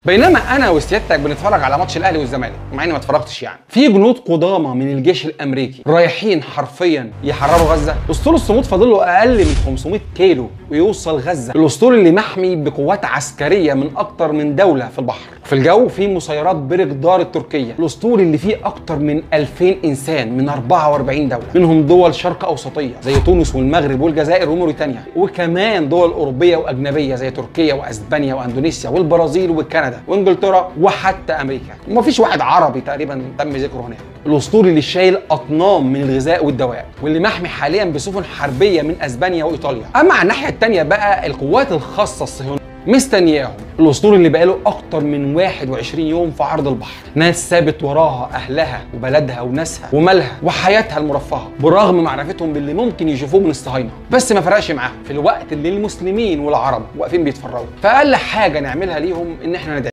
بينما انا وسيادتك بنتفرج على ماتش الاهلي والزمالك، مع اني ما اتفرجتش يعني، في جنود قدامى من الجيش الامريكي رايحين حرفيا يحرروا غزة. اسطول الصمود فاضل له اقل من 500 كيلو ويوصل غزة، الاسطول اللي محمي بقوات عسكرية من اكتر من دولة في البحر، في الجو في مسيرات برقدار التركية، الاسطول اللي فيه اكتر من 2000 انسان من 44 دولة، منهم دول شرق اوسطية زي تونس والمغرب والجزائر وموريتانيا، وكمان دول اوروبية واجنبيه زي تركيا واسبانيا واندونيسيا والبرازيل وكندا وانجلترا وحتى امريكا، ومفيش واحد عربي تقريبا تم ذكره هناك. الاسطول اللي شايل اطنان من الغذاء والدواء، واللي محمي حاليا بسفن حربيه من اسبانيا وايطاليا. اما على الناحية الثانية بقى القوات الخاصة الصهيونية مستنياهم، الاسطول اللي بقاله اكتر من 21 يوم في عرض البحر، ناس سابت وراها اهلها وبلدها وناسها ومالها وحياتها المرفهه، برغم معرفتهم باللي ممكن يشوفوه من الصهاينة، بس ما فرقش معاهم في الوقت اللي المسلمين والعرب واقفين بيتفرجوا. فاقل حاجة نعملها ليهم ان احنا ندعي.